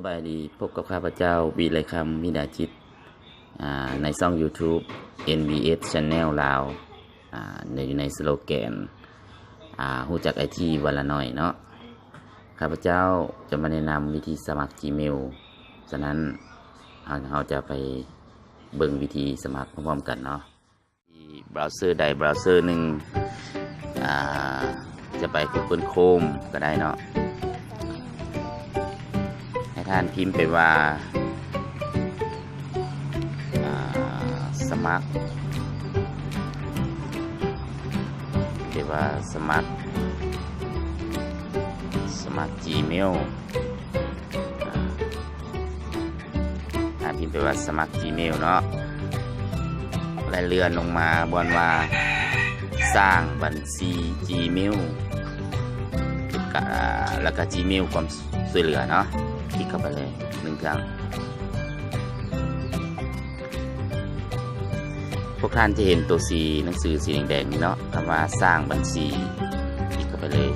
ສະບາຍດີ, ພົບກັບຂ້າພະເຈົ້າ ວິໄລຄຳ ມິດາຈິດ ອາ ໃນຊ່ອງ YouTube ເອັນ ວີ ເອັສ Channel ລາວ ອາ ໃນ ຢູ່ໃນສະໂລແກນ ອາ ຮູ້ຈັກໄອທີວັນລະໜ້ອຍເນາະ. ຂ້າພະເຈົ້າຈະມາແນະນຳວິທີສະໝັກ Gmail, ສະນັ້ນ ເຮົາ ເຮົາຈະໄປເບິ່ງວິທີສະໝັກພ້ອມໆກັນເນາະ. ເບຣາວເຊີໃດເບຣາວເຊີໜຶ່ງ ອາ ຈະໄປ Google Chrome ກໍໄດ້ເນາະ. ໃຫ້ທ່ານພິມໄປວ່າ ອາ ສະໝັກ ເອີ້ນວ່າສະໝັກ ສະໝັກ Gmail ອາ ທ່ານພິມໄປວ່າ ສະໝັກ Gmail ເນາະ ແລະ ເລື່ອນລົງມາບ່ອນວ່າ ສ້າງບັນຊີ Gmail ກະ ແລ້ວກະ Gmail ຄວາມຊ່ວຍເຫຼືອເນາະ, ຄລິກເຂົ້າໄປເລີຍໜຶ່ງຄັ້ງ. ພວກທ່ານຈະເຫັນໂຕສີ ໜັງສືສີແດງໆນີ້ເນາະ, ຄຳວ່າ ສ້າງບັນຊີ, ຄລິກເຂົ້າໄປເລີຍ.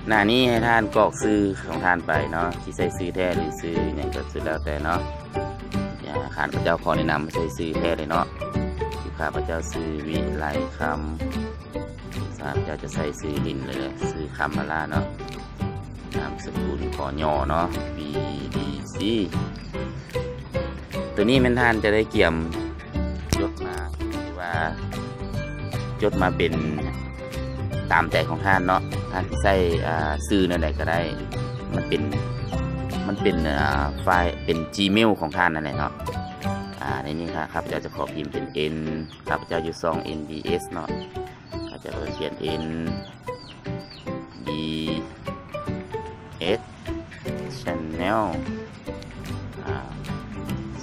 ໜ້ານີ້ໃຫ້ທ່ານກອກຊື່ຂອງທ່ານໄປເນາະ, ຊິໃສ່ຊື່ແທ້ ຫຼື ຊື່ຫຍັງກໍສຸດແລ້ວແຕ່ເນາະ. ຂ້າພະເຈົ້າຂໍແນະນຳໃສ່ຊື່ແທ້ເລີຍເນາະ, ຂ້າພະເຈົ້າຊື່ ວິໄລຄຳ, ຂ້າພະເຈົ້າຈະໃສ່ຊື່ຫຼິ້ນເລີຍ ຊື່ຄຳມາລາເນາະ, ນາມສະກຸນ ຂໍຫຍໍ້ເນາະ ບີ ດີ ຊີ. ໂຕນີ້ແມ່ນທ່ານຈະໄດ້ກຽມຈົດມາ ຫຼືວ່າຈົດມາເປັນຕາມໃຈຂອງທ່ານເນາະ, ທ່ານຊິໃສ່ ອາ ຊື່ແນວໃດກໍໄດ້, ມັນເປັນ ມັນເປັນ ອາ ໄຟລ໌ ເປັນ Gmail ຂອງທ່ານນັ້ນແຫຼະເນາະ. ອາ ໃນນີ້ຂ້າພະເຈົ້າຈະຂໍພິມເປັນ N, ຂ້າພະເຈົ້າຢູ່ຊ່ອງ ເອັນ ບີ ເອັສ ເນາະ, ຂ້າພະເຈົ້າກໍຂຽນ N ດີ ເອັສ Channel ອາ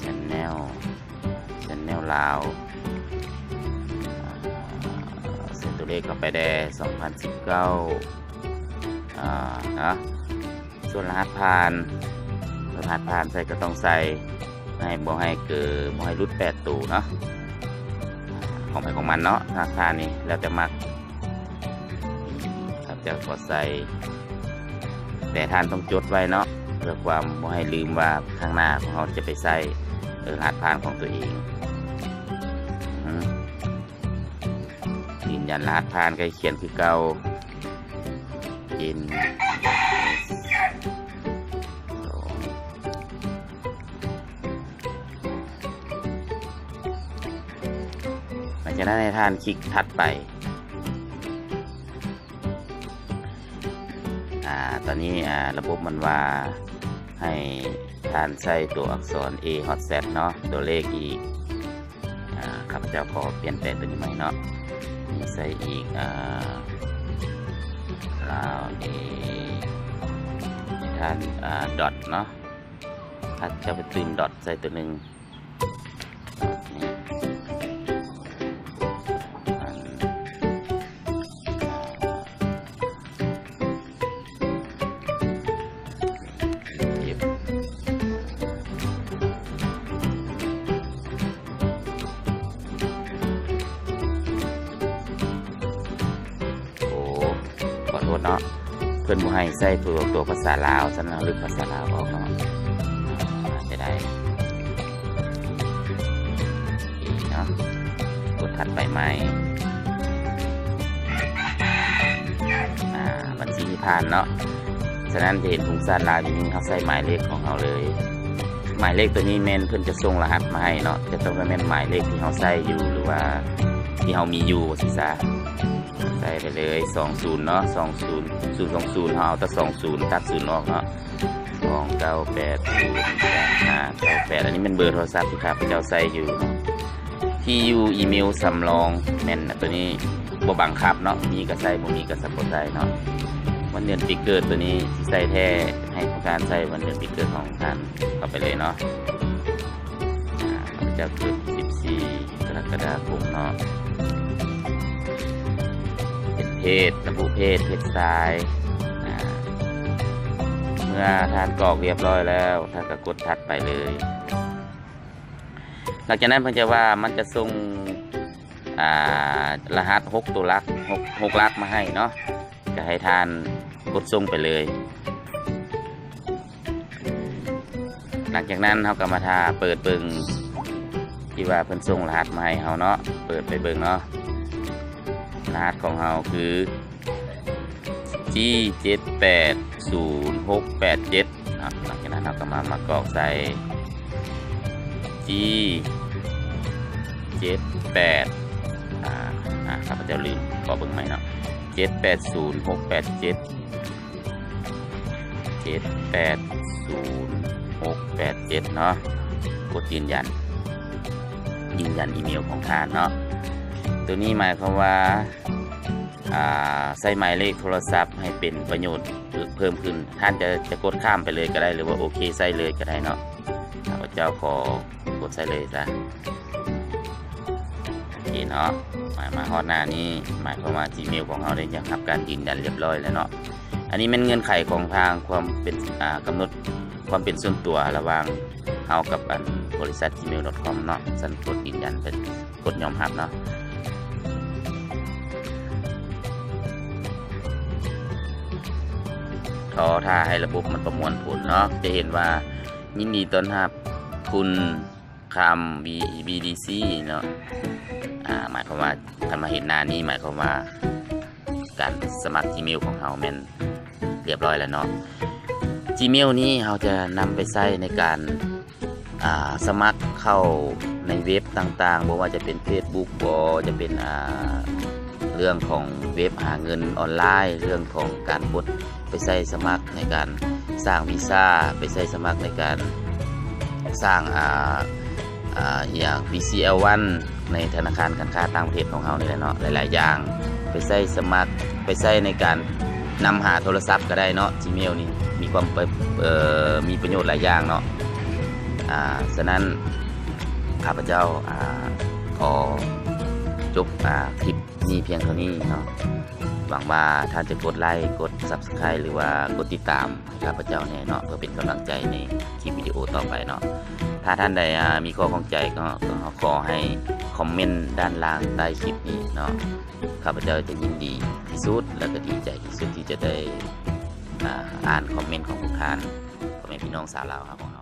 Channel Channel ລາວ ອາ ໃສ່ຕົວເລກເຂົ້າໄປແດ່ ສອງພັນສິບເກົ້າ ອາ ເນາະ. ສ່ວນລະຫັດຜ່ານ ລະຫັດຜ່ານໃສ່ກໍຕ້ອງໃສ່ ໃຫ້ ບໍ່ໃຫ້ເກີ ບໍ່ໃຫ້ຫຼຸດແປດໂຕເນາະ, ຂອງໃຜຂອງມັນເນາະ ລະຫັດຜ່ານນີ້ແລ້ວແຕ່ມັກ. ຂ້າພະເຈົ້າຂໍໃສ່ ແຕ່ທ່ານຕ້ອງຈົດໄວ້ເນາະ ເພື່ອຄວາມບໍ່ໃຫ້ລືມວ່າຂ້າງໜ້າຂອງເຮົາຈະໄປໃສ່ ເອີ ລະຫັດຜ່ານຂອງຕົວເອງ. ອື ຢືນຢັນລະຫັດຜ່ານ ກໍຂຽນຄືເກົ່າ ເອັນ ສອງ. ຫຼັງຈາກນັ້ນໃຫ້ທ່ານຄລິກຖັດໄປ. ອາ ຕອນນີ້ ອາ ລະບົບມັນວ່າໃຫ້ທ່ານໃສ່ຕົວອັກສອນ A ຮອດ Z ເນາະ, ຕົວເລກອີກ. ອາ ຂ້າພະເຈົ້າຂໍປ່ຽນແປງຕົວນີ້ໃໝ່ເນາະ, ໃສ່ອີກ ອາ ລາວ A ທ່ານ ອາ ດອດເນາະ, ຖ້າຈະໄປຕື່ມດອດໃສ່ຕົວໜຶ່ງ. ໂອ້ ຂໍໂທດເນາະ, ເພິ່ນບໍ່ໃຫ້ໃສ່ຕົວ ຕົວພາສາລາວ ຊັ້ນເຮົາລຶບພາສາລາວອອກເນາະ, ອາດຈະໄດ້ເນາະ. ກົດຖັດໄປໃໝ່. ອາ ບັນຊີທີ່ຜ່ານເນາະ, ສະນັ້ນຈະເຫັນທຸງຊາດລາວຢູ່ນີ້ ເຮົາໃສ່ໝາຍເລກຂອງເຮົາເລີຍ. ໝາຍເລກຕົວນີ້ແມ່ນເພິ່ນຈະສົ່ງລະຫັດມາໃຫ້ເນາະ, ຈະຕ້ອງແມ່ນໝາຍເລກທີ່ເຮົາໃຊ້ຢູ່ ຫຼືວ່າທີ່ເຮົາມີຢູ່ວ່າຊີ້ຊະ. ໃສ່ໄປເລີຍ ສອງສູນເນາະ, ສອງສູນ ສູນສອງສູນ ເຮົາເອົາແຕ່ສອງສູນ ຕັດສູນອອກເນາະ, ສອງເກົ້າແປດສູນແປດຫ້າເກົ້າແປດ. ອັນນີ້ແມ່ນເບີໂທລະສັບທີ່ຂ້າພະເຈົ້າໃຊ້ຢູ່ເນາະ. ທີ່ຢູ່ອີເມວສຳລອງແມ່ນຕົວນີ້, ບໍ່ບັງຄັບເນາະ, ມີກໍໃສ່ ບໍ່ມີກໍສະບໍ່ໃສ່ເນາະ. ວັນເດືອນປີເກີດຕົວນີ້ຊິໃສ່ແທ້, ໃຫ້ຜູ້ທ່ານໃສ່ວັນເດືອນປີເກີດຂອງທ່ານເຂົ້າໄປເລີຍເນາະ. ອາ ຂ້າພະເຈົ້າເກີດສິບສີ່ ກໍລະກະດາຄົມເນາະ, ເປັນເພດ ລະບຸເພດ ເພດຊາຍ. ອາ ເມື່ອທ່ານກອກລຽບຮ້ອຍແລ້ວ ທ່ານກໍກົດຖັດໄປເລີຍ. ຫຼັງຈາກນັ້ນເພິ່ນຈະວ່າມັນຈະສົ່ງ ອາ ລະຫັດຫົກຕົວຫຼັກ ຫົກ ຫົກຫຼັກມາໃຫ້ເນາະ, ກໍໃຫ້ທ່ານ ກົດສົ່ງໄປເລີຍ. ຫຼັງຈາກນັ້ນເຮົາກໍມາຖ້າເປີດເບິ່ງ ທີ່ວ່າເພິ່ນສົ່ງລະຫັດມາໃຫ້ເຮົາເນາະ, ເປີດໄປເບິ່ງເນາະ. ລະຫັດຂອງເຮົາຄື ຈີ ເຈັດແປດສູນຫົກແປດເຈັດ ເນາະ. ຫຼັງຈາກນັ້ນເຮົາກໍມາ ມາກອກໃສ່ ຈີ ເຈັດແປດ ອາ ອາ ຂ້າພະເຈົ້າລືມ ຂໍເບິ່ງໃໝ່ເນາະ ເຈັດແປດສູນຫົກແປດເຈັດ ເຈັດແປດສູນຫົກແປດເຈັດເນາະ. ກົດຢືນຢັນ ຢືນຢັນອີເມວຂອງທ່ານເນາະ. ໂຕນີ້ໝາຍຄວາມວ່າ ອາ ໃຊ້ໝາຍເລກໂທລະສັບໃຫ້ເປັນປະໂຫຍດເພີ່ມຂຶ້ນ. ທ່ານຈະ ຈະກົດຂ້າມໄປເລີຍກໍໄດ້ ຫຼືວ່າໂອເຄໃສ່ເລີຍກໍໄດ້ເນາະ. ຂ້າພະເຈົ້າຂໍກົດໃສ່ເລີຍຊະ. ໂອເຄເນາະ, ມາ ມາຮອດໜ້ານີ້ ໝາຍຄວາມວ່າ Gmail ຂອງເຮົາໄດ້ຮັບການຢືນຢັນລຽບຮ້ອຍແລ້ວເນາະ. ອັນນີ້ແມ່ນເງື່ອນໄຂຂອງທາງຄວາມເປັນ ອາ ກຳນົດຄວາມເປັນສ່ວນຕົວລະຫວ່າງເຮົາກັບອັນບໍລິສັດ gmail.com ເນາະ. ຊັ້ນກົດຢືນຢັນ ເປັນກົດຍອມຮັບເນາະ. ລໍຖ້າໃຫ້ລະບົບມັນປະມວນຜົນເນາະ. ຈະເຫັນວ່າ ຍິນດີຕ້ອນຮັບ ຄຸນ ຄຳ ບີ ບີ ດີ ຊີ ເນາະ. ອາ ໝາຍຄວາມວ່າ ຄັນມາເຫັນໜ້ານີ້ ໝາຍຄວາມວ່າ ການສະໝັກ Gmail ຂອງເຮົາແມ່ນລຽບຮ້ອຍແລ້ວເນາະ. Gmail ນີ້ເຮົາຈະນຳໄປໃຊ້ໃນການ ອາ ສະໝັກເຂົ້າໃນເວັບຕ່າງໆ ບໍ່ວ່າຈະເປັນ Facebook ບໍ ຈະເປັນ ອາ ເລື່ອງຂອງເວັບຫາເງິນອອນລາຍ, ເລື່ອງຂອງການກົດໄປໃຊ້ສະໝັກໃນການສ້າງວີຊາ, ໄປໃຊ້ສະໝັກໃນການສ້າງ ອາ ອາ ອີ່ຫຍັງ ບີ ຊີ ແອລ ວັນ ໃນທະນາຄານການຄ້າຕ່າງປະເທດຂອງເຮົານີ້ແຫຼະເນາະ, ຫຼາຍໆຢ່າງ ໄປໃຊ້ສະໝັກ ໄປໃຊ້ໃນການນຳຫາໂທລະສັບກໍໄດ້ເນາະ. Gmail ນີ້ມີຄວາມ ເອີ ມີປະໂຫຍດຫຼາຍຢ່າງເນາະ. ອາ ສະນັ້ນ ຂ້າພະເຈົ້າ ອາ ຂໍຈົບ ອາ ຄລິບນີ້ພຽງເທົ່ານີ້ເນາະ. ຫວັງວ່າທ່ານຈະກົດໄລ, ກົດ Subscribe ຫຼືວ່າກົດຕິດຕາມ ຂ້າພະເຈົ້າແດ່ເນາະ ເພື່ອເປັນກຳລັງໃຈໃນຄລິບວິດີໂອຕໍ່ໄປເນາະ. ຖ້າທ່ານໃດ ອາ ມີຂໍ້ຂ້ອງໃຈກໍ ກໍຂໍໃຫ້ຄອມເມັນດ້ານລ່າງໃຕ້ຄລິບນີ້ເນາະ. ຂ້າພະເຈົ້າຈະຍິນດີທີ່ສຸດ ແລະ ກໍດີໃຈທີ່ສຸດທີ່ຈະໄດ້ ອາ ອ່ານຄອມເມັນຂອງພວກທ່ານ ພໍ່ແມ່ພີ່ນ້ອງຊາວລາວເຮົາ.